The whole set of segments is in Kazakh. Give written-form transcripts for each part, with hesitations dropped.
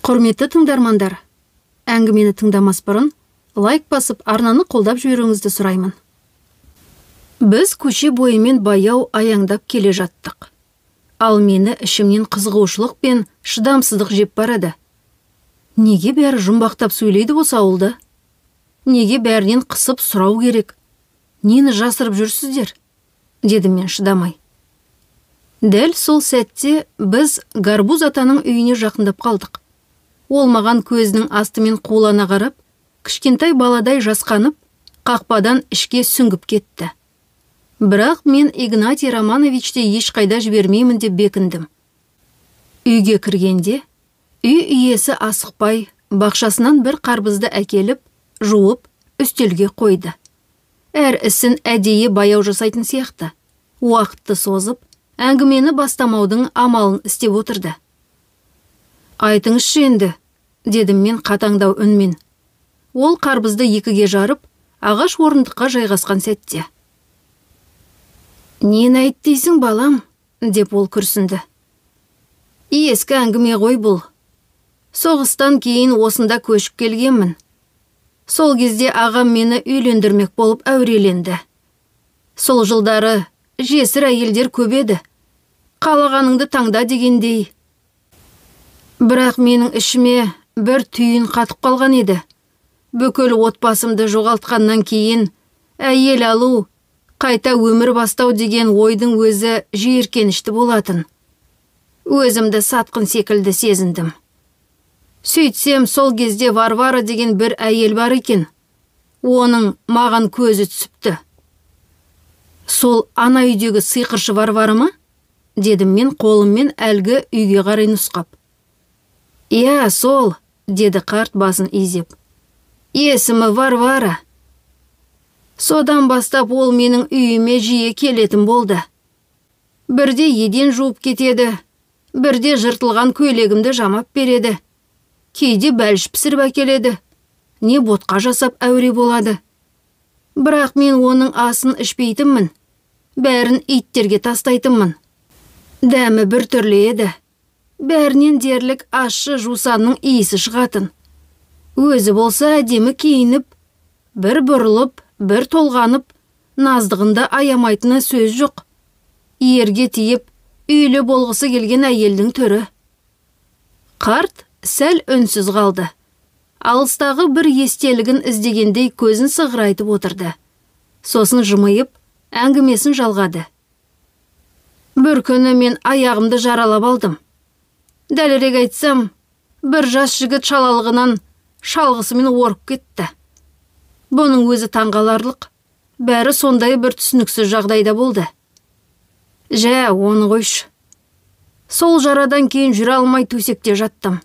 Құрметті тыңдармандар, әңгімені тыңдамас бұрын лайк басып, арнаны қолдап жіберуіңізді сұраймын. Біз көше бойымен баяу аяңдап келе жаттық. Ал мені ішімнен қызығушылық пен шыдамсыздық жеп барады. Неге бәрі жұмбақтап сөйлейді осы ауылда? Неге бәрінен қысып сұрау керек? Нені жасырып жүрсіздер? Дедім мен шыдамай. Дәл сол сәтте біз Гарбуз атаның үйіне жақындап қалдық. Ол маған көзінің астымен қулана қарап, кішкентай баладай жасқанып, қақпадан ішке сүңгіп кетті. Бірақ мен Игнатий Романовичті ешқайда жібермеймін деп бекіндім. Үйге кіргенде, үй иесі асықпай, бақшасынан бір қарбызды әкеліп, жуып, үстелге қойды. Әр ісін әдейі баяу жасайтын сияқты. Уақытты созып, әңгімені бастамаудың амалын істеп отырды. Айтыңызшы енді, дедім мен қатаңдау үнмен. Ол қарбызды екіге жарып, ағаш орындыққа жайғасқан сәтте. Нені айт дейсің, балам, деп ол күрсінді. Ескі әңгіме ғой бұл. Соғыстан кейін осында көшіп келгенмін. Сол кезде ағам мені үйлендірмек болып әуреленді. Сол жылдары жесір әйелдер көп еді. Қалағаныңды таңда дегендей. Бірақ менің ішіме бір түйін қатып қалған еді. Бүкіл отбасымды жоғалтқаннан кейін әйел алу, қайта өмір бастау деген ойдың өзі жиіркенішті болатын. Өзімді сатқын секілді сезіндім. Сөйтсем, сол кезде Варвара деген бір әйел бар екен. Оның маған көзі түсіпті. Сол ана үйдегі сиқыршы Варвара ма? Дедім мен қолыммен әлгі үйге қарай нұсқап. Иә, сол, деді қарт басын изеп. Есімі Варвара. Содан бастап ол менің үйіме жиі келетін болды. Бірде еден жуып кетеді, бірде жыртылған көйлегімді жамап береді. Кейде бәліш пісіріп әкеледі, не ботқа жасап әуре болады. Бірақ мен оның асын ішпейтінмін, бәрін иттерге тастайтынмын. Дәмі бір түрлі еді. Бәрінен дерлік ащы жусанның иісі шығатын. Өзі болса әдемі киініп, бір бұрылып, бір толғанып, наздығында аямайтыны сөз жоқ. Ерге тиіп, үйлі болғысы келген әйелдің түрі. Қарт сәл үнсіз қалды. Алыстағы бір естелігін іздегендей көзін сығырайтып отырды. Сосын жымиып, әңгімесін жалғады. Бір күні мен аяғымды жаралап алдым. Дәлірек айтсам, бір жас жігіт шалалығынан шалғысымен орып кетті. Бұның өзі таңғаларлық, бәрі сондай бір түсініксіз жағдайда болды. Жә, оны қойшы. Сол жарадан кейін жүре алмай төсекте жаттым.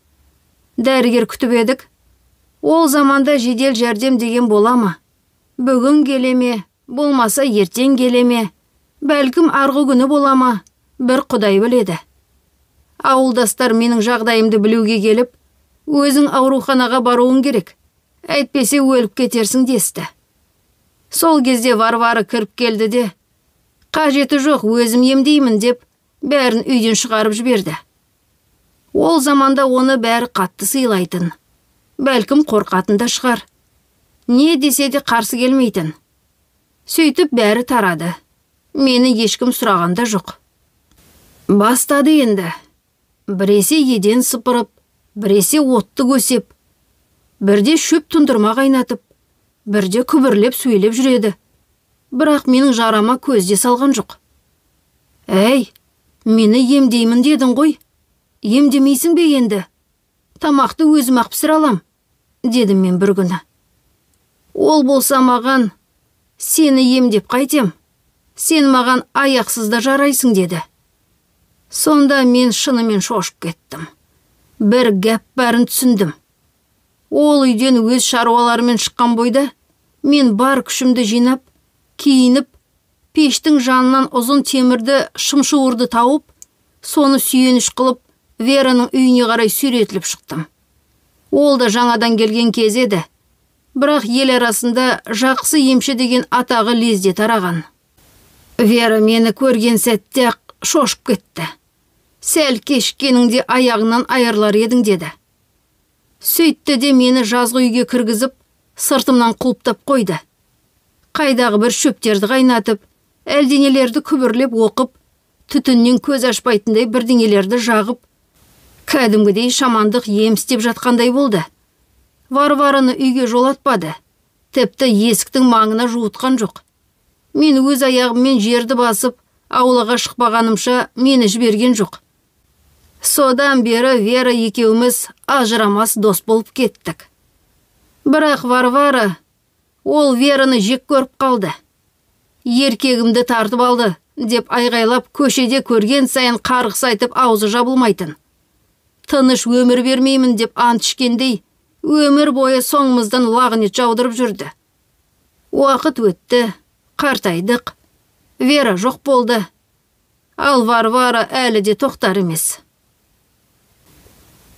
Дәрігер күтіп едік. Ол заманда жедел жәрдем деген бола ма? Бүгін келе ме, болмаса ертең келе ме, бәлкім арғы күні бола ма, бір құдай біледі. Ауылдастар менің жағдайымды білуге келіп, өзің ауруханаға баруың керек, әйтпесе өліп кетерсің десті. Сол кезде Варвара кіріп келді де, қажеті жоқ, өзім емдеймін деп, бәрін үйден шығарып жіберді. Ол заманда оны бәрі қатты сыйлайтын. Бәлкім қорқатын да шығар. Не десе де қарсы келмейтін. Сөйтіп бәрі тарады. Мені ешкім сұраған да жоқ. Бастады енді. Біресе еден сыпырып, біресе отты көсеп, бірде шөп тұндырма қайнатып, бірде күбірлеп сөйлеп жүреді. Бірақ менің жарама көз де салған жоқ. Әй, мені емдеймін дедің ғой. Емдемейсің бе енді? Тамақты өзім ақ пісіре алам, дедім мен бір күні. Ол болса маған, сені емдеп қайтем, сен маған аяқсыз да жарайсың деді. Сонда мен шынымен шошып кеттім. Бір гәп бәрін түсіндім. Ол үйден өз шаруаларымен шыққан бойда, мен бар күшімді жинап, киініп, пештің жанынан ұзын темірді шымшуырды тауып, соны сүйеніш қылып, Вераның үйіне қарай сүйретіліп шықтым. Ол да жаңадан келген кез еді. Бірақ ел арасында жақсы емші деген атағы лезде тараған. Вера мені көрген сәтте шошып кетті. Сәл кешіккеніңде аяғынан айырылар едің деді. Сөйтті де мені жазғы үйге кіргізіп, сыртымнан құлыптап қойды. Қайдағы бір шөптерді қайнатып, әлденелерді күбірлеп оқып, түтіннен көз ашпайтындай бірдеңелерді жағып, кәдімгідей шамандық ем істеп жатқандай болды. Варвараны үйге жолатпады. Тіпті есіктің маңына жуытқан жоқ. Мен өз аяғыммен жерді басып, аулаға шықпағанымша мені жіберген жоқ. Содан бері Вера екеуміз ажырамас дос болып кеттік. Бірақ Варвара, ол Вераны жек көріп қалды. Еркегімді тартып алды, деп айғайлап көшеде көрген сайын қарғыс айтып аузы жабылмайтын. Тыныш өмір бермеймін деп ант ішкендей, өмір бойы соңымыздан лағнет жаудырып жүрді. Уақыт өтті, қартайдық. Вера жоқ болды. Ал Варвара әлі де тоқтар емес.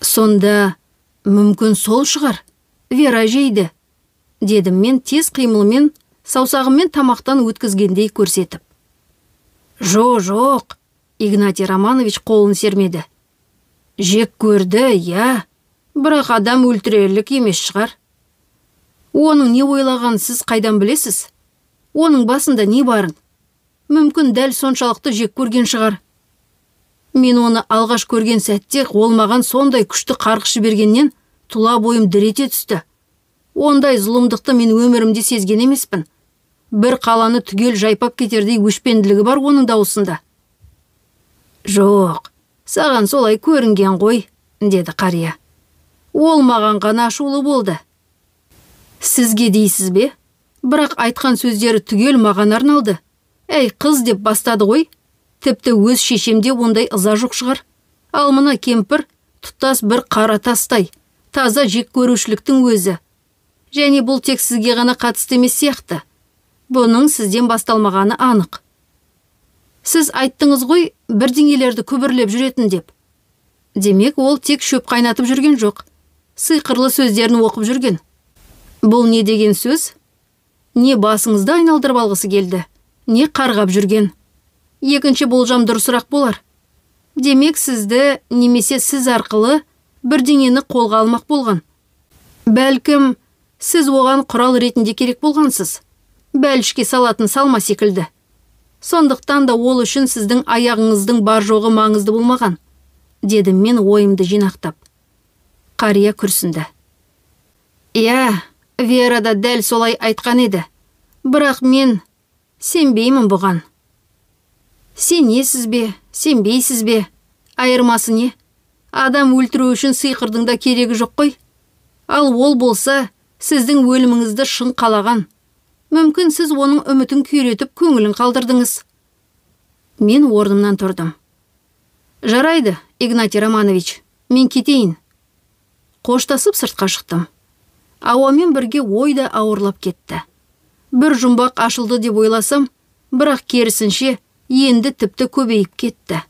Сонда мүмкін сол шығар, Вера жейді, дедім мен тез қимылмен, саусағыммен тамақтан өткізгендей көрсетіп. Жоқ, Игнатий Романович қолын сермеді. Жек көрді, иә, бірақ адам өлтірерлік емес шығар. Оның не ойлағанын сіз қайдан білесіз? Оның басында не барын? Мүмкін дәл соншалықты жек көрген шығар. Мен оны алғаш көрген сәтте ол маған сондай күшті қарғыс жібергеннен тұла бойым дір ете түсті. Ондай зұлымдықты мен өмірімде сезген емеспін. Бір қаланы түгел жайпап кетердей өшпенділігі бар оның дауысында. Жоқ, саған солай көрінген ғой, деді қария. Ол маған ғана ашулы болды. Сізге дейсіз бе? Бірақ айтқан сөздері түгел маған арналды. Әй, қыз деп бастады ғой. Тіпті өз шешемде ондай ыза жоқ шығар. Ал мына кемпір тұтас бір қара тастай, таза жек көрушіліктің өзі. Және бұл тек сізге ғана қатысты емес сияқты. Бұның сізден басталмағаны анық. Сіз айттыңыз ғой, бірдеңелерді күбірлеп жүретін деп. Демек, ол тек шөп қайнатып жүрген жоқ, сиқырлы сөздерін оқып жүрген. Бұл не деген сөз? Не басыңызды айналдырып алғысы келді, не қарғап жүрген. Екінші болжам дұрысырақ болар. Демек, сізді немесе сіз арқылы бірдеңені қолға алмақ болған. Бәлкім, сіз оған құрал ретінде керек болғансыз. Бәлішке салатын салма секілді. Сондықтан да ол үшін сіздің аяғыңыздың бар жоғы маңызды болмаған, дедім мен ойымды жинақтап. Қария күрсінді. Иә, Вера да дәл солай айтқан еді. Бірақ мен сенбеймін бұған. Сенесіз бе, сенбейсіз бе, айырмасы не? Адам өлтіру үшін сиқырдың да керегі жоқ қой. Ал ол болса, сіздің өліміңізді шын қалаған. Мүмкін сіз оның үмітін күйретіп көңілін қалдырдыңыз. Мен орнымнан тұрдым. Жарайды, Игнатий Романович, мен кетейін. Қоштасып сыртқа шықтым. Ауамен бірге ой да ауырлап кетті. Бір жұмбақ ашылды деп ойласам, бірақ керісінше енді тіпті көбейіп кетті.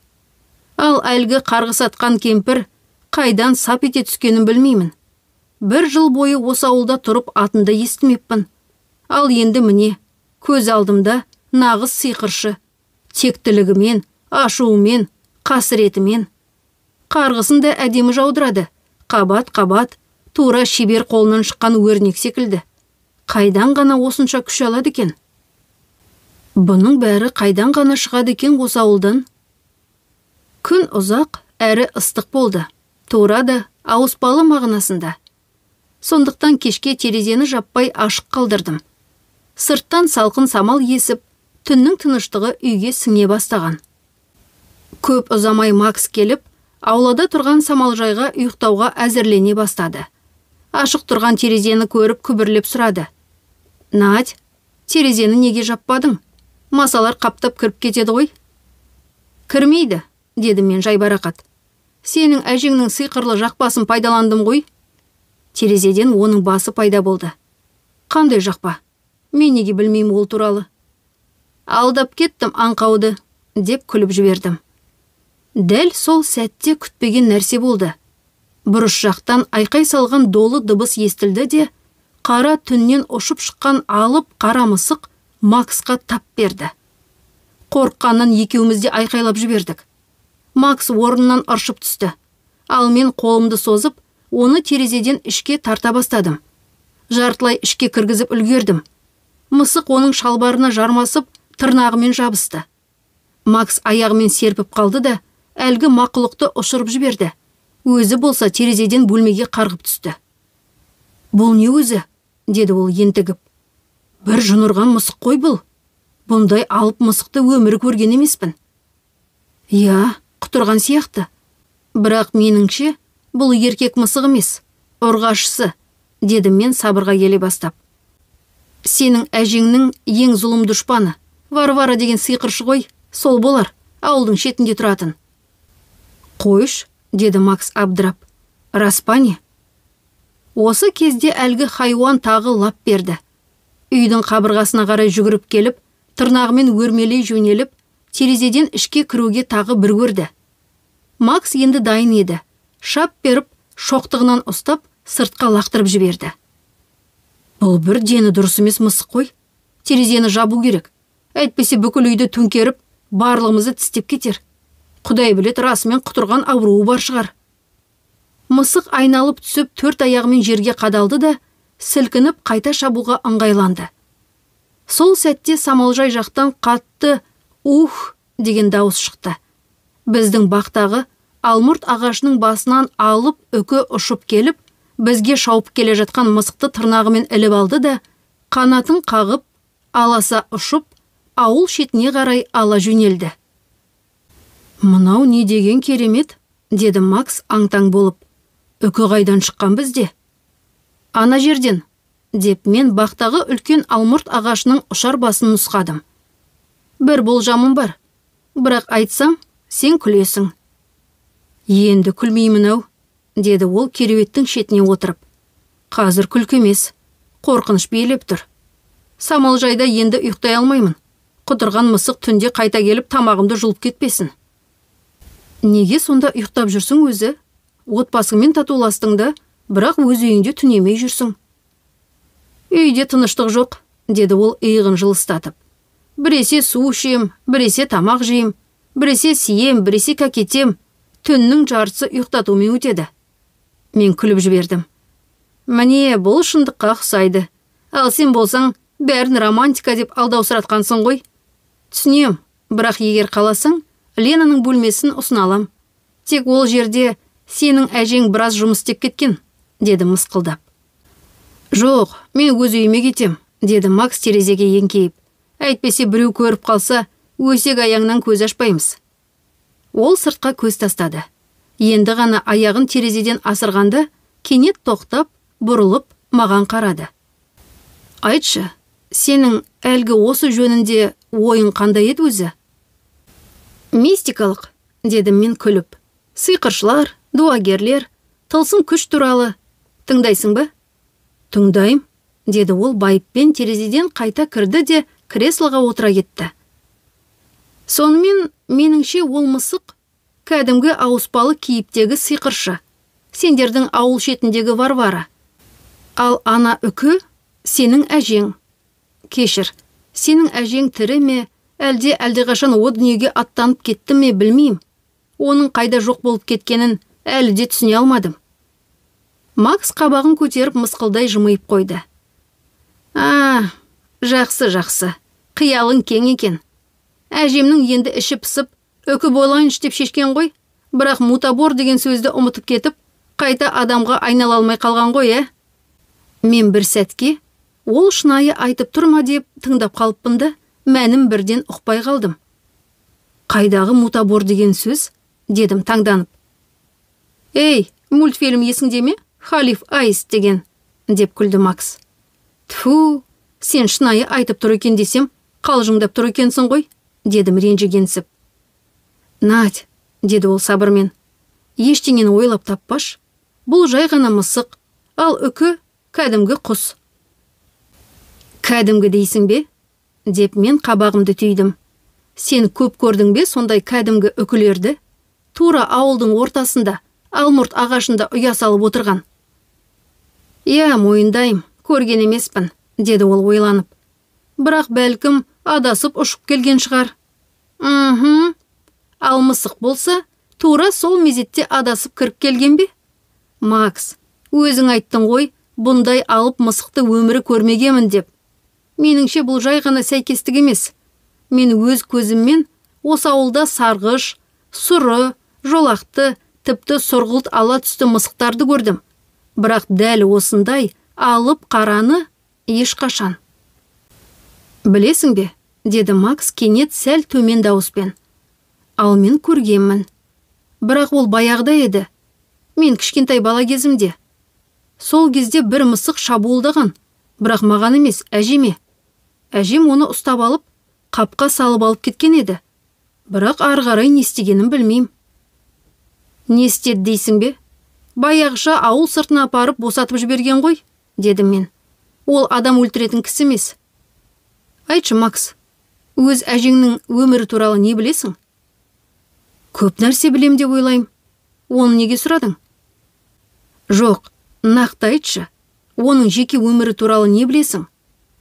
Ал әлгі қарғыс атқан кемпір қайдан сап ете түскенін білмеймін. Бір жыл бойы осы ауылда тұрып атында естімеппін. Ал енді міне, көз алдымда нағыз сиқыршы, тектілігімен, ашуымен, қасіретімен. Қарғысын да әдемі жаудырады, қабат-қабат, тура шебер қолынан шыққан өрнек секілді. Қайдан ғана осынша күш алады екен? Бұның бәрі қайдан ғана шығады екен осы ауылдан? Күн ұзақ, әрі ыстық болды. Тура да ауыспалы мағынасында. Сондықтан кешке терезені жаппай ашық қалдырдым. Сырттан салқын самал есіп, түннің тыныштығы үйге сіңе бастаған. Көп ұзамай Макс келіп, аулада тұрған самалжайға ұйықтауға әзірлене бастады. Ашық тұрған терезені көріп күбірлеп сұрады. Надь, терезені неге жаппадың? Масалар қаптап кіріп кетеді ғой. Кірмейді, дедім мен жайбарақат. Сенің әжеңнің сиқырлы жақпасын пайдаландым ғой. Терезеден оның басы пайда болды. Қандай жақпа? Мен неге білмеймін ол туралы? Алдап кеттім аңқауды, деп күліп жібердім. Дәл сол сәтте күтпеген нәрсе болды. Бұрыш жақтан айқай салған долы дыбыс естілді де, қара түннен ұшып шыққан алып қара мысық Максқа тап берді. Қорыққаннан екеуміз де айқайлап жібердік. Макс орнынан ыршып түсті. Ал мен қолымды созып, оны терезеден ішке тарта бастадым. Жартылай ішке кіргізіп үлгердім. Мысық оның шалбарына жармасып, тырнағымен жабысты. Макс аяғымен серпіп қалды да, әлгі мақұлықты ұшырып жіберді. Өзі болса терезеден бөлмеге қарғып түсті. «Бұл не өзі?» деді ол ентігіп. «Бір жын ұрған мысық қой бұл. Бұндай алып мысықты өмірі көрген емеспін». «Иә, құтырған сияқты. Бірақ меніңше, бұл еркек мысық емес, ұрғашысы», дедім мен сабырға келе бастап. «Сенің әжеңнің ең зұлым дұшпаны, Варвара деген сиқыршы ғой, сол болар, ауылдың шетінде тұратын». «Қойш», деді Макс абдырап, «рас па не?» Осы кезде әлгі хайуан тағы лап берді. Үйдің қабырғасына қарай жүгіріп келіп, тырнағымен өрмелей жөнеліп, терезеден ішке кіруге тағы бір көрді. Макс енді дайын еді. Шап беріп, шоқтығынан ұстап, сыртқа лақтырып жіберді. «Бұл бір дені дұрыс емес мысық қой. Терезені жабу керек. Әйтпесе бүкіл үйді төңкеріп, барлығымызды тістеп кетер. Құдай білет, расымен құтырған ауруы бар шығар». Мысық айналып түсіп, төрт аяғымен жерге қадалды да, сілкініп қайта шабуға ыңғайланды. Сол сәтте самалжай жақтан қатты «ух» деген дауыс шықты. Біздің бақтағы алмұрт ағашының басынан алып үкі ұшып келіп, бізге шауып келе жатқан мысықты тырнағымен іліп алды да, қанатын қағып, аласа ұшып, ауыл шетіне қарай ала жөнелді. «Мынау не деген керемет?» деді Макс аң-таң болып. «Үкі қайдан шыққан бізде?» «Ана жерден», деп мен бақтағы үлкен алмұрт ағашының ұшар басын нұсқадым. «Бір болжамым бар, бірақ айтсам, сен күлесің». «Енді күлмеймін ау», деді ол кереуеттің шетіне отырып. «Қазір күлкі емес, қорқыныш билеп тұр. Самалжайда енді ұйықтай алмаймын. Құтырған мысық түнде қайта келіп тамағымды жұлып кетпесін». «Неге сонда ұйықтап жүрсің өзі? Отбасыңмен татуластың да, бірақ өз үйіңде түнемей жүрсің». «Үйде тыныштық жоқ», деді ол иығын жылыстатып. «Біресе су ішем, біресе тамақ жейм, біресе сием, біресе кәкетем. Түннің жартысы ұйықтатумен өтеді». Мен күліп жібердім. «Міне, бұл шындыққа ұқсайды. Ал сен болсаң, бәрін романтика деп алдаусыратқансың ғой». «Түсінем, бірақ егер қаласаң, Ленаның бөлмесін ұсына алам. Тек ол жерде сенің әжең біраз жұмыс істеп кеткен», деді мысқылдап. «Жоқ, мен өз үйіме кетем», деді Макс терезеге еңкейіп. «Әйтпесе біреу көріп қалса, өсек аяңнан көз ашпаймыз». Ол сыртқа көз тастады. Енді ғана аяғын терезеден асырғанда, кенет тоқтап, бұрылып, маған қарады. «Айтшы, сенің әлгі осы жөнінде ойың қандай еді өзі?» «Мистикалық», дедім мен күліп. «Сиқыршылар, дуагерлер, тылсым күш туралы. Тыңдайсың ба?» «Тыңдайым», деді ол байыппен терезеден қайта кірді де креслоға отыра кетті. «Сонымен, меніңше, ол мысық кәдімгі ауыспалы кейіптегі сиқыршы, сендердің ауыл шетіндегі Варвара. Ал ана үкі сенің әжең. Кешір, сенің әжең тірі ме, әлде әлдеқашан о дүниеге аттанып кетті ме білмеймін. Оның қайда жоқ болып кеткенін әлі де түсіне алмадым». Макс қабағын көтеріп мысқылдай жымиып қойды. «А, жақсы, жақсы, қиялың кең екен. Әжемнің енді іші пысып, үкі болайыншы деп шешкен ғой, бірақ мутабор деген сөзді ұмытып кетіп, қайта адамға айнала алмай қалған ғой, ә?» Мен бір сәтке ол шынайы айтып тұр ма деп тыңдап қалыппын да, мәнім бірден ұқпай қалдым. «Қайдағы мутабор деген сөз?» дедім таңданып. «Ей, мультфильм есіңде ме? Халиф Айс деген», деп күлді Макс. «Тфу, сен шынайы айтып тұр екен десем, қалжыңдап тұр екенсің ғой», дедім ренжігенсіп. «Надь», деді ол сабырмен, «ештеңені ойлап таппаш. Бұл жай ғана мысық, ал үкі кәдімгі құс». «Кәдімгі дейсің бе?» деп мен қабағымды түйдім. «Сен көп көрдің бе сондай кәдімгі үкілерді? Тура ауылдың ортасында, алмұрт ағашында ұя салып отырған». «Иә, мойындайым, көрген емеспін», деді ол ойланып. «Бірақ бәлкім адасып ұшып келген шығар». «Мхм. Ал мысық болса, тура сол мезетте адасып кіріп келген бе? Макс, өзің айттың ғой, бұндай алып мысықты өмірі көрмегенмін деп. Меніңше бұл жай ғана сәйкестік емес. Мен өз көзіммен осы ауылда сарғыш, сұры, жолақты, тіпті сұрғылт ала түсті мысықтарды көрдім. Бірақ дәл осындай алып қараны ешқашан. Білесің бе, деді Макс кенет сәл төмен дауыспен. Ал мен көргенмін. Бірақ ол баяғыда еді. Мен кішкентай бала кезімде. Сол кезде бір мысық шабуылдаған, бірақ маған емес, әжеме. Әжем оны ұстап алып, қапқа салып алып кеткен еді. Бірақ ары қарай не істегенін білмеймін. Не істеді дейсің бе? Баяғыша ауыл сыртына апарып босатып жіберген ғой, дедім мен. Ол адам өлтіретін кісі емес. Айтшы, Макс, өз әжеңнің өмірі туралы не білесің? Көп нәрсе білем деп ойлаймын. Оны неге сұрадың? Жоқ, нақты айтшы. Оның жеке өмірі туралы не білесің?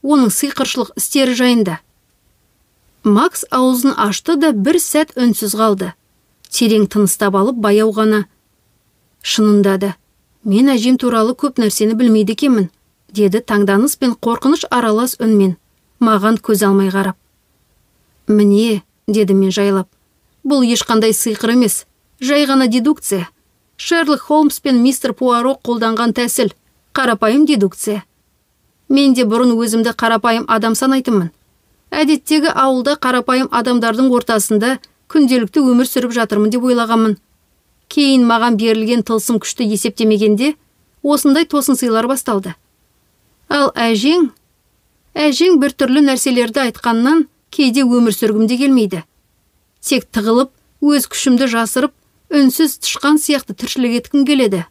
Оның сиқыршылық істері жайында. Макс аузын ашты да бір сәт үнсіз қалды. Терең тыныстап алып баяу ғана. Шынында да, мен әжем туралы көп нәрсені білмейді екенмін, деді таңданыс пен қорқыныш аралас үнмен, маған көз алмай қарап. Міне, дедім мен жайлап, бұл ешқандай сиқыр емес, жай ғана дедукция. Шерлок Холмс пен мистер Пуаро қолданған тәсіл, қарапайым дедукция. Мен де бұрын өзімді қарапайым адам санайтынмын. Әдеттегі ауылда қарапайым адамдардың ортасында күнделікті өмір сүріп жатырмын деп ойлағанмын. Кейін маған берілген тылсым күшті есептемегенде осындай тосын сыйлар басталды. Ал әжең бір түрлі нәрселерді айтқаннан кейде өмір сүргім де келмейді. Тек тығылып, өз күшімді жасырып, үнсіз тышқан сияқты тіршілік еткім келеді.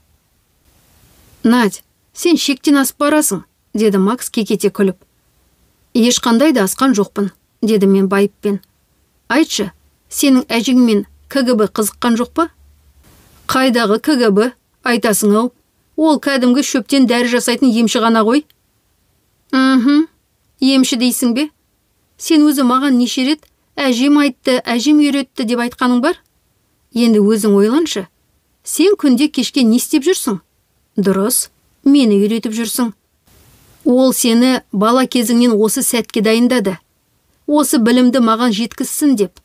Надь, сен шектен асып барасың, деді Макс кекете күліп. Ешқандай да асқан жоқпын, дедім мен байыппен. Айтшы, сенің әжеңмен КГБ қызыққан жоқ па? Қайдағы КГБ, айтасың ау, ол кәдімгі шөптен дәрі жасайтын емші ғана ғой. Мхм, емші дейсің бе? Сен өзі маған неше рет әжем айтты, әжем үйретті деп айтқаның бар? Енді өзің ойланшы. Сен күнде кешке не істеп жүрсің? Дұрыс, мені үйретіп жүрсің. Ол сені бала кезіңнен осы сәтке дайындады. Осы білімді маған жеткізсін деп.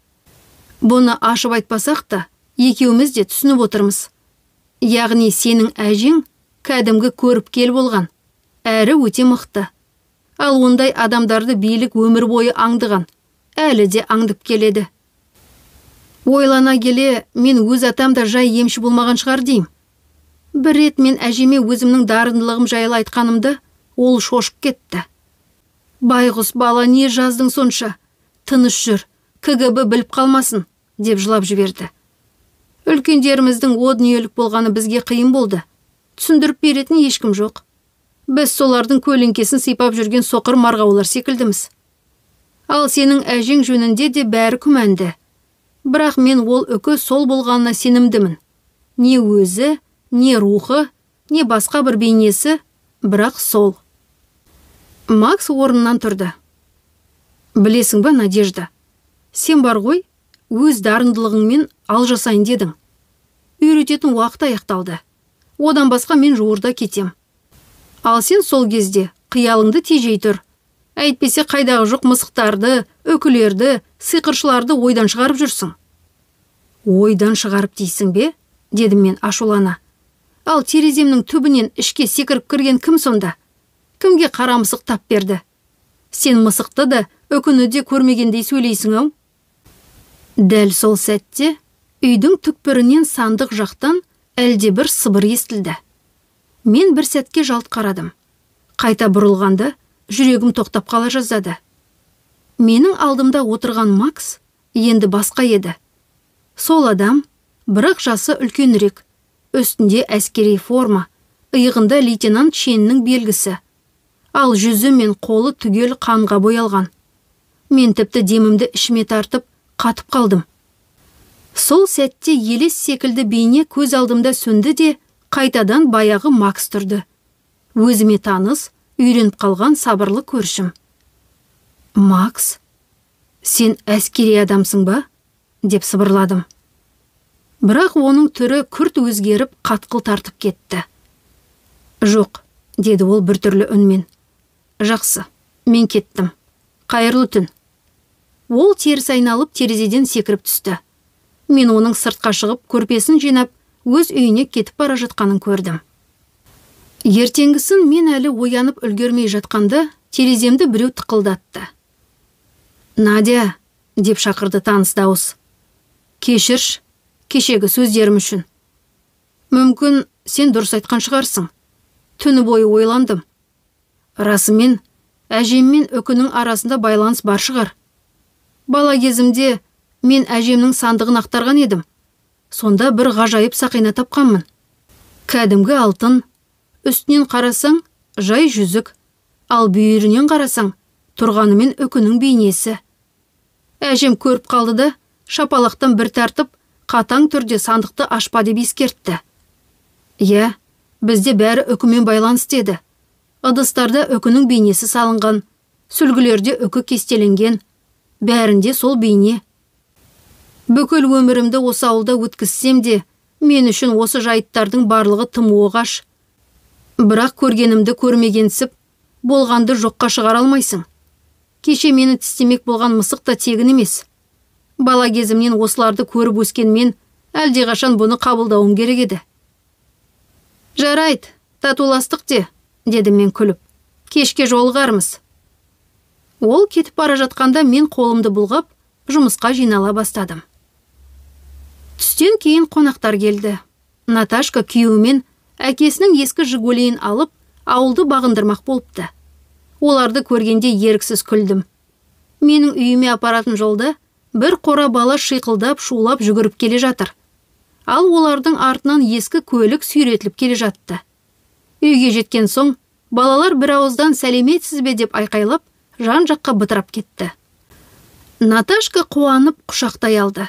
Бұны ашып айтпасақ та, екеуміз де түсініп отырмыз. Яғни сенің әжең кәдімгі көріпкел болған, әрі өте мықты. Ал ондай адамдарды билік өмір бойы аңдыған, әлі де аңдып келеді. Ойлана келе, мен өз атам да жай емші болмаған шығар деймін. Бір рет мен әжеме өзімнің дарындылығым жайлы айтқанымды, ол шошып кетті. Байғұс бала, не жаздың сонша? Тыныш жүр, КГБ біліп қалмасын, деп жылап жіберді. Үлкендеріміздің о дүниелік болғаны бізге қиын болды. Түсіндіріп беретін ешкім жоқ. Біз солардың көлеңкесін сипап жүрген соқыр марғаулар секілдіміз. Ал сенің әжең жөнінде де бәрі күмәнді. Бірақ мен ол үкі сол болғанына сенімдімін. Не өзі, не рухы, не басқа бір бейнесі, бірақ сол. Макс орнынан тұрды. Білесің бе, Надежда, сен бар ғой, өз дарындылығыңмен ал жасайын дедің. Үйрететін уақыт аяқталды. Одан басқа мен жуырда кетем. Ал сен сол кезде қиялыңды тежей тұр. Әйтпесе қайдағы жоқ мысықтарды, үкілерді, сиқыршыларды ойдан шығарып жүрсің. Ойдан шығарып дейсің бе? Дедім мен ашулана. Ал тереземнің түбінен ішке секіріп кірген кім сонда? Кімге қара мысық тап берді? Сен мысықты да, үкіні де көрмегендей сөйлейсің ау? Дәл сол сәтте үйдің түкпірінен сандық жақтан әлде бір сыбыр естілді. Мен бір сәтке жалт қарадым. Қайта бұрылғанда жүрегім тоқтап қала жаздады. Менің алдымда отырған Макс енді басқа еді. Сол адам, бірақ жасы үлкенірек, үстінде әскери форма, иығында лейтенант шенінің белгісі. Ал жүзі мен қолы түгел қанға боялған. Мен тіпті демімді ішіме тартып, қатып қалдым. Сол сәтте елес секілді бейне көз алдымда сөнді де, қайтадан баяғы Макс тұрды. Өзіме таныс, үйреніп қалған сабырлы көршім. Макс, сен әскери адамсың ба? Деп сыбырладым. Бірақ оның түрі күрт өзгеріп, қатқыл тартып кетті. Жоқ, деді ол біртүрлі үнмен. Жақсы, мен кеттім. Қайырлы түн. Ол теріс айналып терезеден секіріп түсті. Мен оның сыртқа шығып, көрпесін жинап, өз үйіне кетіп бара жатқанын көрдім. Ертеңгісін мен әлі оянып үлгермей жатқанда тереземді біреу тықылдатты. Надя, деп шақырды таныс дауыс. Кешірш, кешегі сөздерім үшін. Мүмкін, сен дұрыс айтқан шығарсың. Түні бойы ойландым. Расымен, әжем мен үкінің арасында байланыс бар шығар. Бала кезімде мен әжемнің сандығын ақтарған едім. Сонда бір ғажайып сақина тапқанмын. Кәдімгі алтын, үстінен қарасаң, жай жүзік, ал бүйірінен қарасаң, тұрғанымен үкінің бейнесі. Әжем көріп қалды да, шапалақтан бір тартып, қатаң түрде сандықты ашпа деп ескертті. Иә, бізде бәрі үкімен байланыс деді. Ыдыстарда үкінің бейнесі салынған, сүлгілерде үкі кестеленген, бәрінде сол бейне. Бүкіл өмірімді осы ауылда өткізсем де, мен үшін осы жайттардың барлығы тым оғаш. Бірақ көргенімді көрмегенсіп, болғанды жоққа шығара алмайсың. Кеше мені тістемек болған мысық та тегін емес. Бала кезімнен осыларды көріп өскен мен әлдеқашан бұны қабылдауым керек еді. Жарайды, татуластық те, дедім мен күліп. Кешке жолығармыз. Ол кетіп бара жатқанда мен қолымды бұлғап, жұмысқа жинала бастадым. Түстен кейін қонақтар келді. Наташка күйеуімен әкесінің ескі Жигулейін алып, ауылды бағындырмақ болыпты. Оларды көргенде еріксіз күлдім. Менің үйіме апаратын жолда бір қора бала шиқылдап, шулап жүгіріп келе жатыр. Ал олардың артынан ескі көлік сүйретіліп келе жатты. Үйге жеткен соң, балалар бір ауыздан сәлеметсіз бе деп айқайлап, жан-жаққа бытырап кетті. Наташка қуанып құшақтай алды.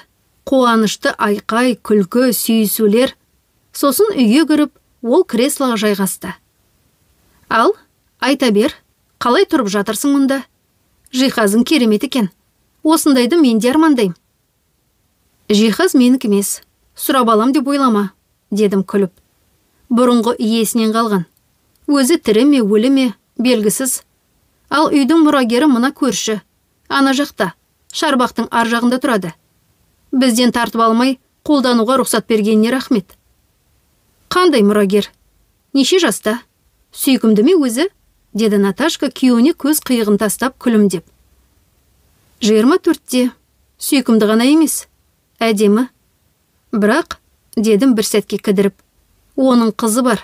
Қуанышты айқай, күлкі, сүйісулер. Сосын үйге кіріп, ол креслоға жайғасты. Ал, айта бер, қалай тұрып жатырсың мұнда? Жиһазың керемет екен. Осындайды мен де армандаймын. Жиһаз менікі емес, сұрап алам деп ойлама, дедім күліп. Бұрынғы иесінен қалған. Өзі тірі ме, өлі ме, белгісіз. Ал үйдің мұрагері мына көрші. Ана жақта, шарбақтың ар жағында тұрады. Бізден тартып алмай, қолдануға рұқсат бергеніне рахмет. Қандай мұрагер? Неше жаста? Сүйкімді ме өзі? Деді Наташка күйеуіне көз қиығын тастап күлімдеп. 24-те. Сүйкімді ғана емес, әдемі. Бірақ, дедім бір сәтке кідіріп, оның қызы бар.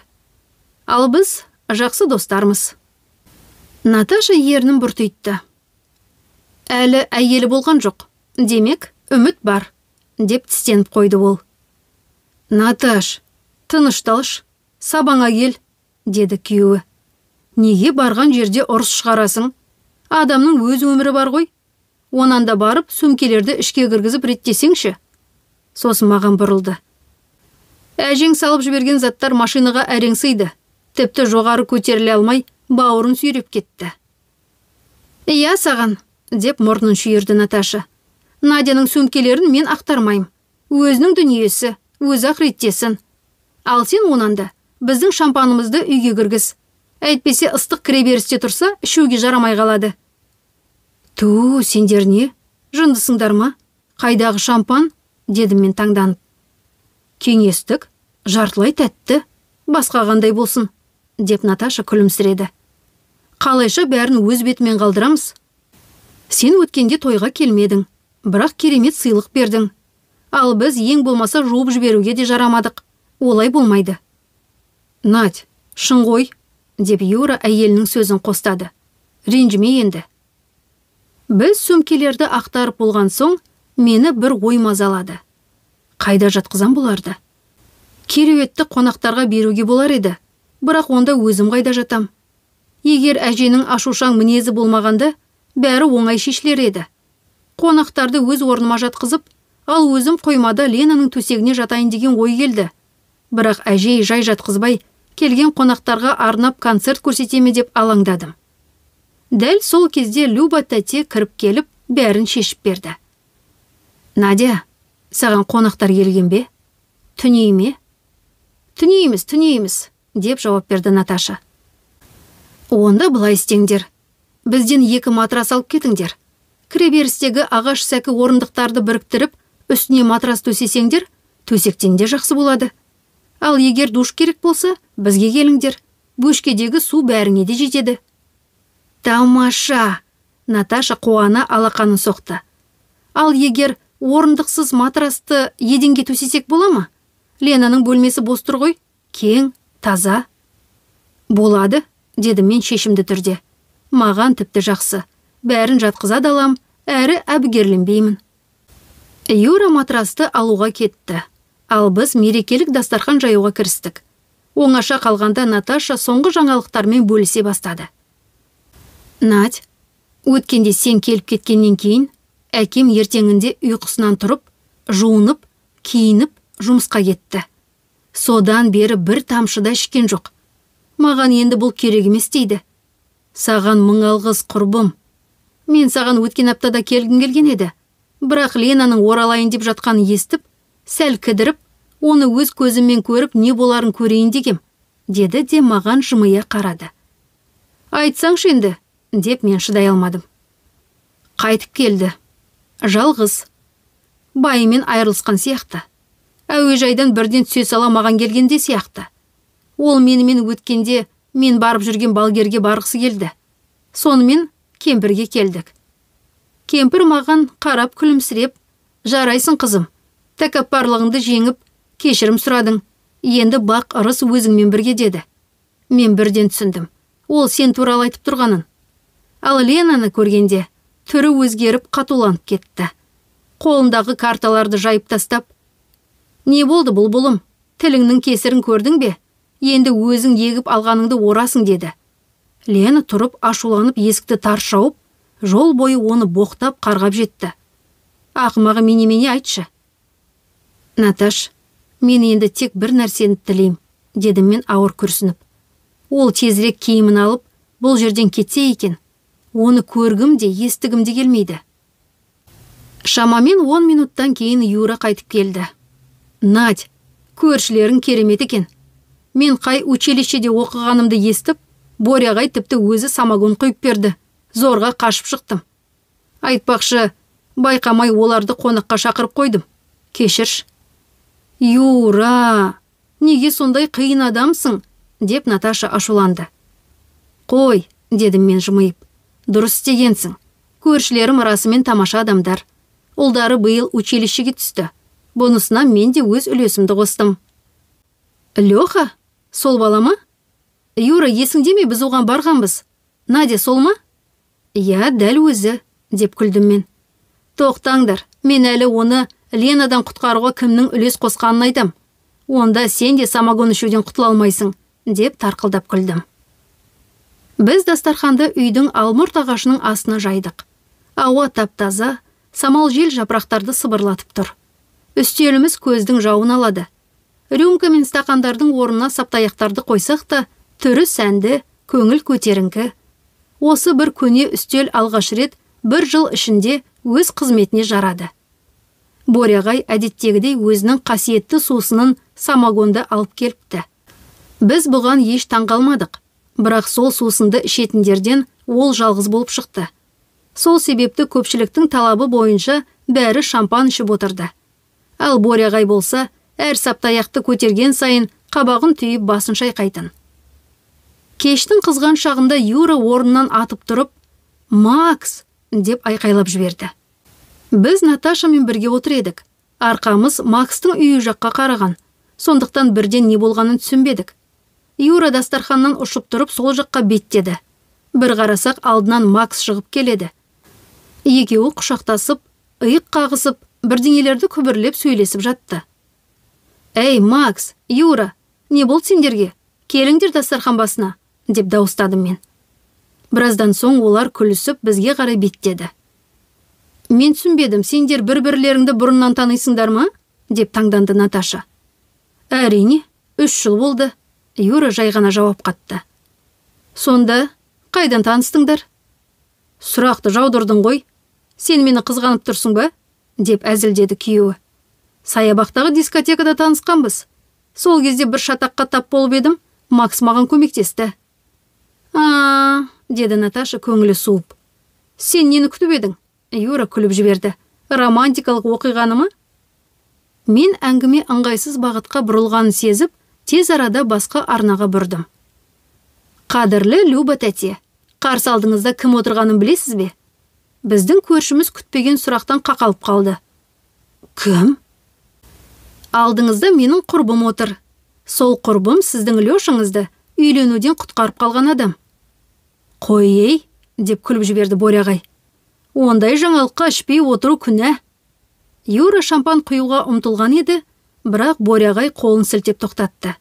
Ал біз жақсы достармыз. Наташа ернін бұртитты. Әлі әйелі болған жоқ. Демек, үміт бар, деп тістеніп қойды ол. Наташ, тынышталш, сабаңа кел, деді күйеуі. Неге барған жерде ұрыс шығарасың? Адамның өз өмірі бар ғой. Онан да барып, сөмкелерді ішке кіргізіп реттесеңші. Сосын маған бұрылды. Әжең салып жіберген заттар машинаға әрең сыйды. Тіпті жоғары көтеріле алмай, бауырын сүйреп кетті. Иә саған, деп мұрнын шүйірді Наташа. Надяның сөмкелерін мен ақтармаймын. Өзінің дүниесі, өзі-ақ реттесін. Ал сен онан да біздің шампанымызды үйге кіргіз. Әйтпесе ыстық кіреберісте тұрса, ішуге жарамай қалады. Ту, сендер не? Жындысыңдар ма? Қайдағы шампан? Дедім мен таңданып. Кеңестік, жартылай тәтті, басқа қандай болсын, деп Наташа күлімсіреді. Қалайша бәрін өз бетімен қалдырамыз? Сен өткенде тойға келмедің, бірақ керемет сыйлық бердің. Ал біз ең болмаса жуып жіберуге де жарамадық. Олай болмайды. Надь, шын ғой, деп Юра әйелінің сөзін қостады. Ренжіме енді. Біз сөмкелерді ақтарып болған соң, мені бір ой мазалады. Қайда жатқызам бұларды? Кереуетті қонақтарға беруге болар еді, бірақ онда өзім қайда жатам? Егер әженің ашушаң мінезі болмағанда, бәрі оңай шешілер еді. Қонақтарды өз орныма жатқызып, ал өзім қоймада Ленаның төсегіне жатайын деген ой келді. Бірақ әжей жай жатқызбай, келген қонақтарға арнап концерт көрсетеме деп алаңдадым. Дәл сол кезде Люба тәте кіріп келіп, бәрін шешіп берді. Надя, саған қонақтар келген бе? Түней ме? Түнейміз, түнейміз, деп жауап берді Наташа. Онда былай істеңдер. Бізден 2 матрас алып кетіңдер. Кіреберістегі ағаш сәкі орындықтарды біріктіріп, үстіне матрас төсесеңдер, төсектен де жақсы болады. Ал егер душ керек болса, бізге келіңдер. Бөшкедегі су бәріңе де жетеді. Тамаша! Наташа қуана алақанын соқты. Ал егер орындықсыз матрасты еденге төсесек бола ма? Ленаның бөлмесі бос тұр ғой, кең, таза. Болады, дедім мен шешімді түрде. Маған тіпті жақсы. Бәрін жатқыза да алам, әрі әбігерленбеймін. Юра матрасты алуға кетті. Ал біз мерекелік дастархан жаюға кірістік. Оңаша қалғанда Наташа соңғы жаңалықтармен бөлісе бастады. Надь, өткенде сен келіп кеткеннен кейін, әкем ертеңінде ұйқысынан тұрып, жуынып, киініп, жұмысқа кетті. Содан бері бір тамшы да ішкен жоқ. Маған енді бұл керек емес дейді. Саған мың алғыс, құрбым. Мен саған өткен аптада келгім келген еді. Бірақ Ленаның оралайын деп жатқанын естіп, сәл кідіріп, оны өз көзіммен көріп не боларын көрейін дегем, деді де маған жымия қарады. Айтсаңшы енді, деп мен шыдай алмадым. Қайтып келді. Жалғыз. Байымен айырылысқан сияқты. Әуежайдан бірден түсе сала маған келгенде сияқты. Ол менімен өткенде мен барып жүрген балгерге барғысы келді. Сонымен кемпірге келдік. Кемпір маған қарап күлімсіреп, жарайсың қызым, тәкаппарлығыңды жеңіп, кешірім сұрадың, енді бақ ырыс өзіңмен бірге деді. Мен бірден түсіндім, ол сен туралы айтып тұрғанын. Ал Ленаны көргенде түрі өзгеріп қатуланып кетті. Қолындағы карталарды жайып тастап, не болды бұлбұлым, тіліңнің кесірін көрдің бе? Енді өзің егіп алғаныңды орасың деді. Лена тұрып ашуланып есікті тарс жауып, жол бойы оны боқтап қарғап жетті. Ақымағы менемене айтшы. Наташ, мен енді тек бір нәрсені тілеймін, дедім мен ауыр күрсініп. Ол тезірек киімін алып, бұл жерден кетсе екен. Оны көргім де, естігім де келмейді. Шамамен 10 минуттан кейін Юра қайтып келді. Надь, көршілерің керемет екен. Мен қай училищеде оқығанымды естіп, Боря ағай тіпті өзі самогон құйып берді. Зорға қашып шықтым. Айтпақшы, байқамай оларды қонаққа шақырып қойдым. Кешірші. Юра, неге сондай қиын адамсың? Деп Наташа ашуланды. Қой, дедім мен жымиып. Дұрыс істегенсің. Көршілерім расымен тамаша адамдар. Ұлдары биыл училищеге түсті. Бұнысына мен де өз үлесімді қостым. Леха? Сол бала ма? Юра, есіңде ме, біз оған барғанбыз? Надя сол ма? Иә, дәл өзі, деп күлдім мен. Тоқтаңдар, мен әлі оны Ленадан құтқаруға кімнің үлес қосқанын айтам. Онда сен де самогон ішуден құтыла алмайсың, деп тарқылдап күлдім. Біз дастарханды үйдің алмұрт ағашының астына жайдық. Ауа тап-таза, самал жел жапырақтарды сыбырлатып тұр. Үстеліміз көздің жауын алады. Рюмка мен стақандардың орнына саптаяқтарды қойсақ та, түрі сәнді, көңіл көтеріңкі. Осы бір көне үстел алғаш рет бір жыл ішінде өз қызметіне жарады. Боря ағай әдеттегідей өзінің қасиетті сусынын самогонды алып келіпті. Біз бұған еш таңғалмадық, бірақ сол сусынды ішетіндерден ол жалғыз болып шықты. Сол себепті көпшіліктің талабы бойынша бәрі шампан ішіп отырды. Ал Боря ағай болса, әр саптаяқты көтерген сайын қабағын түйіп басын шайқайтын. Кештің қызған шағында Юра орнынан атып тұрып, «Макс!» деп айқайлап жіберді. Біз Наташамен бірге отыр едік. Арқамыз Макстың үйі жаққа қараған. Сондықтан бірден не болғанын түсінбедік. Юра дастарханнан ұшып тұрып сол жаққа беттеді. Бір қарасақ алдынан Макс шығып келеді. Екеуі құшақтасып, иық қағысып, бірдеңелерді күбірлеп сөйлесіп жатты. «Әй, Макс, Юра, не болды сендерге? Келіңдер дастархан басына», деп дауыстадым мен. Біраздан соң олар күлісіп бізге қарай беттеді. «Мен түсінбедім, сендер бір-бірлеріңді бұрыннан танисыңдар ма?» деп таңданды Наташа. «Әрине, 3 жыл болды», Юра жай ғана жауап қатты. «Сонда қайдан таныстыңдар?» «Сұрақты жаудырдың ғой. Сен мені қызғанып тұрсың ба?» деп әзілдеді күйеуі. Саябақтағы дискотекада танысқанбыз. Сол кезде бір шатаққа тап болып едім, Макс маған көмектесті. А, деді Наташа көңілі суып. Сен нені күтіп едің? Юра күліп жіберді. Романтикалық оқиғаны ма? Мен әңгіме ыңғайсыз бағытқа бұрылғанын сезіп, тез арада басқа арнаға бұрдым. Қадірлі Люба тәте, қарсы алдыңызда кім отырғанын білесіз бе? Біздің көршіміз күтпеген сұрақтан қақалып қалды. Кім? Алдыңызда менің құрбым отыр. Сол құрбым сіздің Лешаңызды үйленуден құтқарып қалған адам. Қой ей, деп күліп жіберді Боря ағай. Ондай жаңалыққа ішпей отыру күнә. Юра шампан құюға ұмтылған еді, бірақ Боря ағай қолын сілтеп тоқтатты.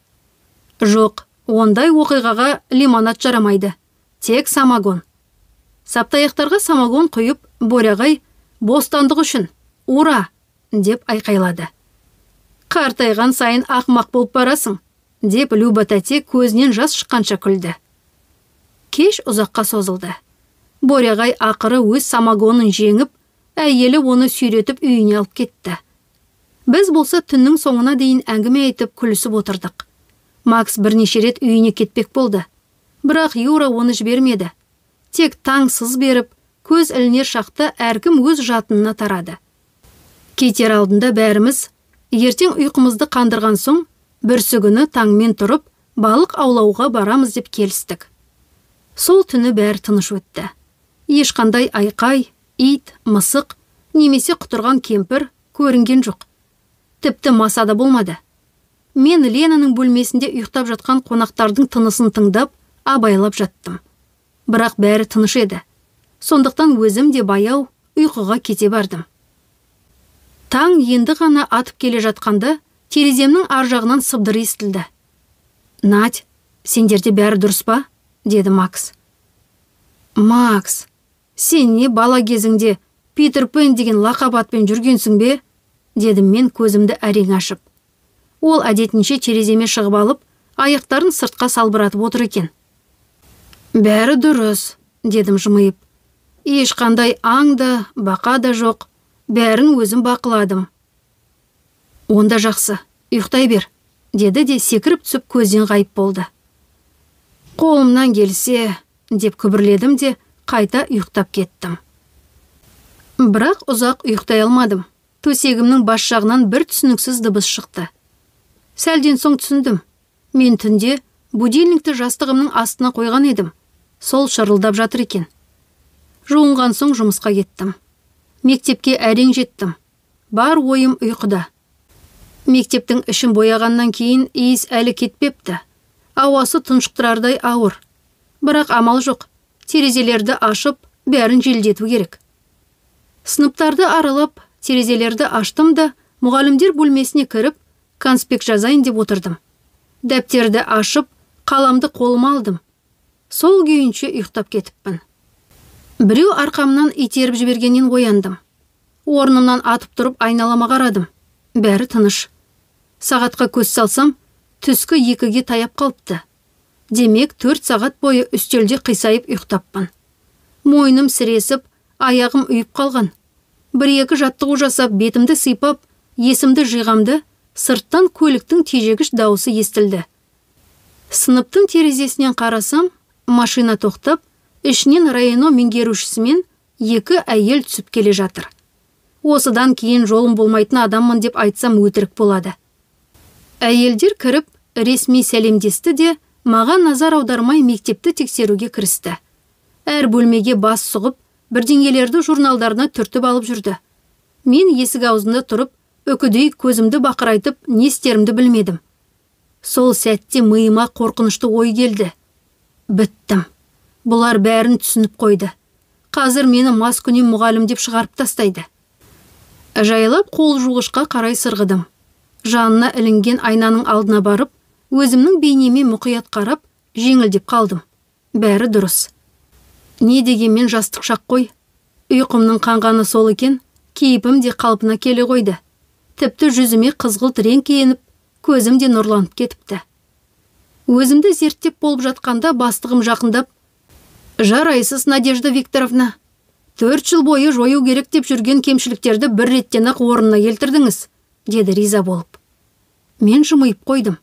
Жоқ, ондай оқиғаға лимонад жарамайды. Тек самогон. Саптаяқтарға самогон құйып, Боря ағай, бостандық үшін, ура, деп айқайлады. Қартайған сайын ақмақ болып барасың, деп Люба тәте көзінен жас шыққанша күлді. Кеш ұзаққа созылды. Боря ағай ақыры өз самогонын жеңіп, әйелі оны сүйретіп үйіне алып кетті. Біз болса түннің соңына дейін әңгіме айтып күлісіп отырдық. Макс бірнеше рет үйіне кетпек болды. Бірақ Юра оны жібермеді. Тек таң сыз беріп, көз ілінер шақта әркім өз жатынына тарады. Кетер алдында бәріміз ертең ұйқымызды қандырған соң, бүрсігүні таңмен тұрып, балық аулауға барамыз деп келістік. Сол түні бәрі тыныш өтті. Ешқандай айқай, ит, мысық, немесе құтырған кемпір көрінген жоқ. Тіпті маса да болмады. Мен Ленаның бөлмесінде ұйықтап жатқан қонақтардың тынысын тыңдап, абайлап жаттым. Бірақ бәрі тыныш еді. Сондықтан өзім де баяу ұйқыға кете бардым. Таң енді ғана атып келе жатқанда, тереземнің ар жағынан сыбдыр естілді. Надь, сендерде бәрі дұрыс па? Деді Макс. Макс, сен не бала кезіңде Питер Пен деген лақап атпен жүргенсің бе? Дедім мен көзімді әрең ашып. Ол әдетінше тереземе шығып алып, аяқтарын сыртқа салбыратып отыр екен. Бәрі дұрыс, дедім жымиып. Ешқандай аң да, бақа да жоқ. Бәрін өзім бақыладым. Онда жақсы, ұйықтай бер, деді де секіріп түсіп көзден ғайып болды. Қолымнан келсе, деп күбірледім де қайта ұйықтап кеттім. Бірақ ұзақ ұйықтай алмадым. Төсегімнің бас жағынан бір түсініксіз дыбыс шықты. Сәлден соң түсіндім. Мен түнде будильникті жастығымның астына қойған едім. Сол шырылдап жатыр екен. Жуынған соң жұмысқа кеттім. Мектепке әрең жеттім. Бар ойым ұйқыда. Мектептің ішін бояғаннан кейін иіс әлі кетпепті. Ауасы тұншықтырардай ауыр. Бірақ амал жоқ. Терезелерді ашып, бәрін желдету керек. Сыныптарды аралап, терезелерді аштым да, мұғалімдер бөлмесіне кіріп, конспект жазайын деп отырдым. Дәптерді ашып, қаламды қолыма алдым. Сол күйінше ұйықтап кетіппін. Біреу арқамнан итеріп жібергеннен ояндым. Орнымнан атып тұрып айналама қарадым. Бәрі тыныш. Сағатқа көз салсам, түскі 2-ге таяп қалыпты. Демек, 4 сағат бойы үстелде қисайып ұйықтаппын. Мойным сіресіп, аяғым ұйып қалған. Бір-екі жаттығу жасап, бетімді сыйпап, есімді жиғамды, сырттан көліктің тежегіш дауысы естілді. Сыныптың терезесінен қарасам, машина тоқтап, ішінен районо меңгерушісімен 2 әйел түсіп келе жатыр. Осыдан кейін жолым болмайтын адаммын деп айтсам өтірік болады. Әйелдер кіріп, ресми сәлемдесті де, маған назар аудармай мектепті тексеруге кірісті. Әр бөлмеге бас сұғып, бірдеңелерді журналдарына түртіп алып жүрді. Мен есік аузында тұрып, үкідей көзімді бақырайтып, не істерімді білмедім. Сол сәтте миыма қорқынышты ой келді. Біттім. Бұлар бәрін түсініп қойды. Қазір мені маскүнем мұғалім деп шығарып тастайды. Жайлап қол жуғышқа қарай сырғыдым. Жанына ілінген айнаның алдына барып, өзімнің бейнеме мұқият қарап, жеңілдеп қалдым. Бәрі дұрыс. Не дегенмен жастық шақ қой. Ұйқымның қанғаны сол екен, кейпім де қалпына келе қойды. Тіпті жүзіме қызғылт реңк еніп, көзім де нұрланып кетіпті. Өзімді зерттеп болып жатқанда бастығым жақындап, «Жарайсыз, Надежда Викторовна. 4 жыл бойы жою керек деп жүрген кемшіліктерді бір реттен-ақ орнына келтірдіңіз. деді риза болып. Мен жымиып қойдым.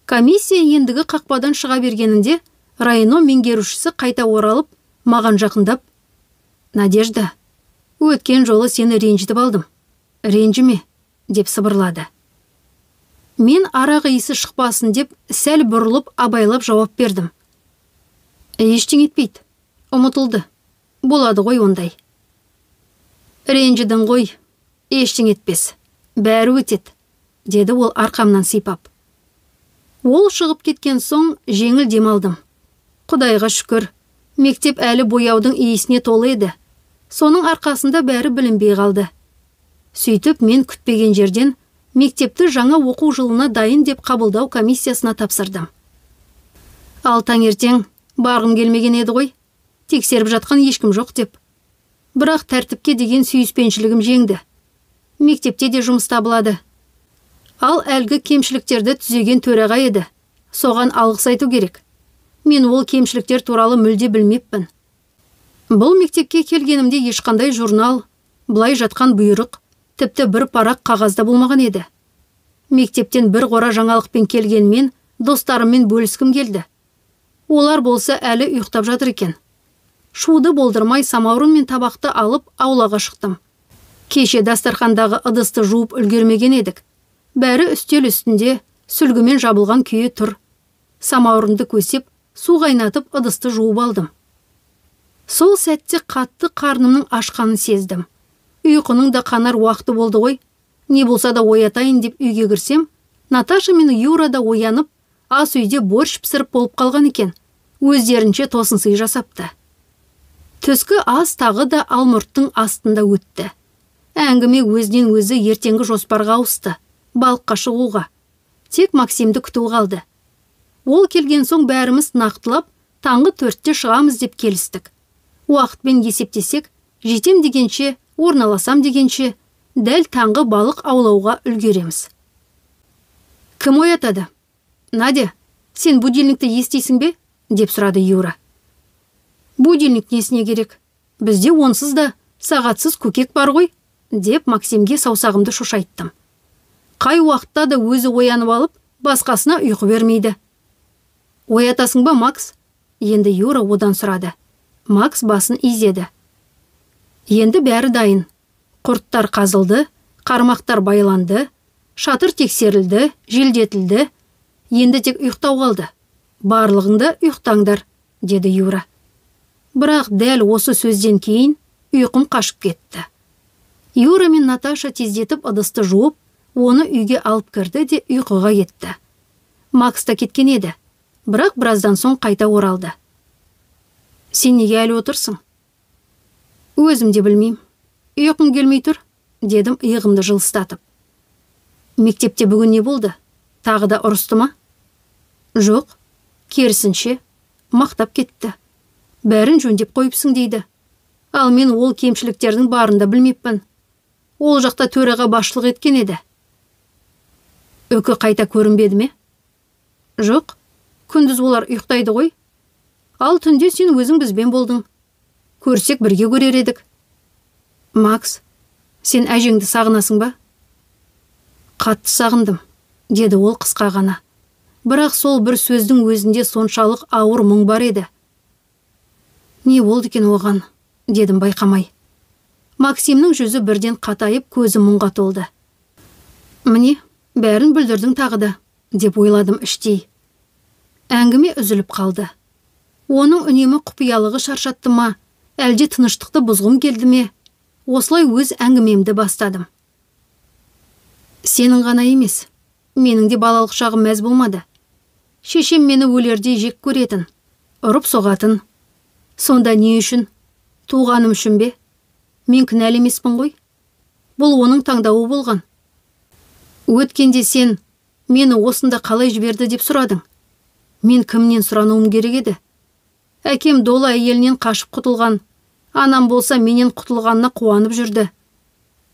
Комиссия ендігі қақпадан шыға бергенінде районо меңгерушісі қайта оралып, маған жақындап, «Надежда, өткен жолы сені ренжітіп алдым. Ренжіме», деп сыбырлады. Мен арақ иісі шықпасын деп сәл бұрылып абайлап жауап бердім. Ештеңе етпейді, ұмытылды. Болады ғой ондай. Ренжідің ғой, ештеңе етпес, бәрі өтеді, деді ол арқамнан сипап. Ол шығып кеткен соң жеңіл дем алдым. Құдайға шүкір, мектеп әлі бояудың иісіне толы еді. Соның арқасында бәрі білінбей қалды. Сөйтіп мен күтпеген жерден мектепті жаңа оқу жылына дайын деп қабылдау комиссиясына тапсырдым. Ал таңертең барғым келмеген еді ғой, тексеріп жатқан ешкім жоқ деп. Бірақ тәртіпке деген сүйіспеншілігім жеңді. Мектепте де жұмыс табылады. Ал әлгі кемшіліктерді түзеген төраға еді. Соған алғыс айту керек. Мен ол кемшіліктер туралы мүлде білмеппін. Бұл мектепке келгенімде ешқандай журнал, былай жатқан бұйрық, тіпті бір парақ қағазда болмаған еді. Мектептен бір қора жаңалықпен келген мен достарыммен бөліскім келді. Олар болса әлі ұйықтап жатыр екен. Шуды болдырмай самаурын мен табақты алып аулаға шықтым. Кеше дастархандағы ыдысты жуып үлгермеген едік. Бәрі үстел үстінде сүлгімен жабылған күйі тұр. Самаурынды көсеп, су қайнатып ыдысты жуып алдым. Сол сәтте қатты қарнымның ашқанын сездім. Ұйқының да қанар уақыты болды ғой. Не болса да оятайын деп үйге кірсем, Наташа мен Юра да оянып, ас үйде борщ пісіріп болып қалған екен. Өздерінше тосын сый жасапты. Түскі ас тағы да алмұрттың астында өтті. Әңгіме өзінен өзі ертеңгі жоспарға ауысты, балыққа шығуға. Тек Максимді күту қалды. Ол келген соң бәріміз нақтылап, таңғы 4-те шығамыз деп келістік. Уақытпен есептесек, жетем дегенше, орналасам дегенше, дәл таңғы балық аулауға үлгереміз. Кім оятады? Надя, сен будильникті естисің бе? Деп сұрады Юра. Будильник несіне керек? Бізде онсыз да сағатсыз көкек бар ғой, деп Максимге саусағымды шошайттым. Қай уақытта да өзі оянып алып, басқасына ұйқы бермейді. Оятасың ба, Макс? Енді Юра одан сұрады. Макс басын изеді. Енді бәрі дайын. Құрттар қазылды, қармақтар байланды, шатыр тексерілді, желдетілді. Енді тек ұйықтау қалды. Барлығыңды ұйықтаңдар, деді Юра. Бірақ дәл осы сөзден кейін ұйқым қашып кетті. Юра мен Наташа тездетіп ыдысты жуып, оны үйге алып кірді де ұйқыға кетті. Макс та кеткен еді, бірақ біраздан соң қайта оралды. Сен неге әлі отырсың? Өзім де білмеймін. Ұйқым келмей тұр, дедім иығымды жылыстатып. Мектепте бүгін не болды? Тағы да ұрысты ма? Жоқ, керісінше, мақтап кетті. Бәрін жөндеп қойыпсың дейді. Ал мен ол кемшіліктердің барын да білмеппін. Ол жақта төраға басшылық еткен еді. Үкі қайта көрінбеді ме? Жоқ, күндіз олар ұйықтайды ғой. Ал түнде сен өзің бізбен болдың. Көрсек бірге көрер едік. Макс, сен әжеңді сағынасың ба? Қатты сағындым, деді ол қысқа ғана. Бірақ сол бір сөздің өзінде соншалық ауыр мұң бар еді. Не болды екен оған, дедім байқамай. Максимнің жүзі бірден қатайып, көзі мұңға толды. Міне, бәрін бүлдірдің тағы да, деп ойладым іштей. Әңгіме үзіліп қалды. Оның үнемі құпиялығы шаршатты ма, әлде тыныштықты бұзғым келді ме? Осылай өз әңгімемді бастадым. Сенің ғана емес, менің де балалық шағым мәз болмады. Шешем мені өлердей жек көретін, ұрып соғатын. Сонда не үшін? Туғаным үшін бе? Мен кінәлі емеспін ғой. Бұл оның таңдауы болған. Өткенде сен мені осында қалай жіберді деп сұрадың. Мен кімнен сұрануым керек еді? Әкем дола әйелінен қашып құтылған, анам болса менен құтылғанына қуанып жүрді.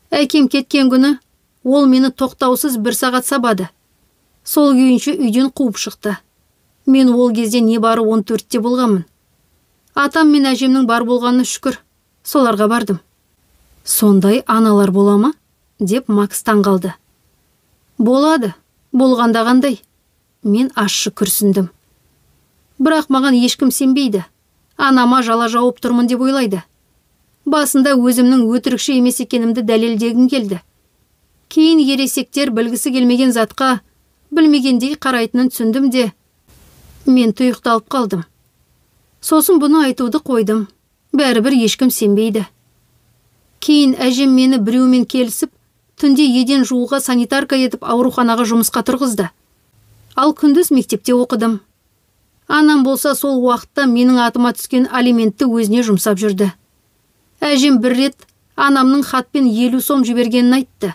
Әкем кеткен күні ол мені тоқтаусыз бір сағат сабады. Сол күйінше үйден қуып шықты. Мен ол кезде небары 14-те болғанмын. Атам мен әжемнің бар болғанына шүкір, соларға бардым. Сондай аналар бола ма? Деп Макс таңғалды. Болады, болғанда қандай? Мен ащы күрсіндім. Бірақ маған ешкім сенбейді. Анама жала жауып тұрмын деп ойлайды. Басында өзімнің өтірікші емес екенімді дәлелдегім келді. Кейін ересектер білгісі келмеген затқа білмегендей қарайтынын түсіндім де, мен тұйықталып қалдым. Сосын бұны айтуды қойдым. Бәрібір ешкім сенбейді. Кейін әжем мені біреумен келісіп, түнде еден жууға санитарка етіп ауруханаға жұмысқа тұрғызды. Ал күндіз мектепте оқыдым. Анам болса сол уақытта менің атыма түскен алиментті өзіне жұмсап жүрді. Әжем бір рет анамның хатпен 50 сом жібергенін айтты.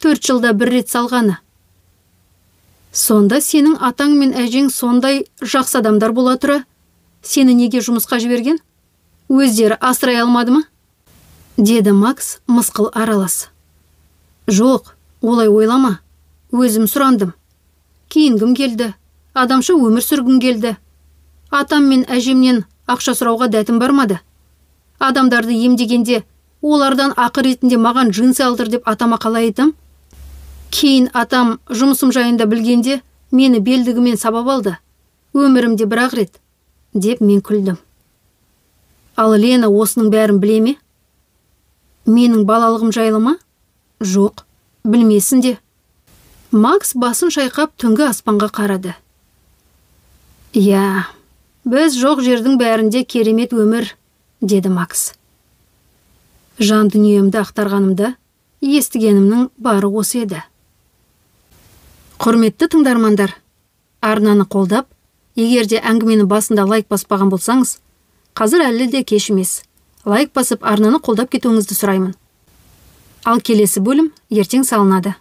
4 жылда бір рет салғаны. Сонда сенің атаң мен әжең сондай жақсы адамдар бола тұра, сені неге жұмысқа жіберген? Өздері асырай алмады ма? Деді Макс мысқыл аралас. Жоқ, олай ойлама. Өзім сұрандым. Киінгім келді. Адамша өмір сүргім келді. Атам мен әжемнен ақша сұрауға дәтім бармады. Адамдарды емдегенде олардан ақы ретінде маған джинсы алдыр деп атама қалай айтам? Кейін атам жұмысым жайында білгенде мені белдігімен сабап алды. Өмірімде бір-ақ рет, деп мен күлдім. Ал Лена осының бәрін біле ме? Менің балалығым жайлы ма? Жоқ, білмесін де. Макс басын шайқап түнгі аспанға қарады. Иә, біз жоқ жердің бәрінде керемет өмір, деді Макс. Жан дүниемді ақтарғанымда естігенімнің бары осы еді. Құрметті тыңдармандар, арнаны қолдап, егер де әңгіменің басында лайк баспаған болсаңыз, қазір әлі де кеш емес. Лайк басып арнаны қолдап кетуіңізді сұраймын. Ал келесі бөлім ертең салынады.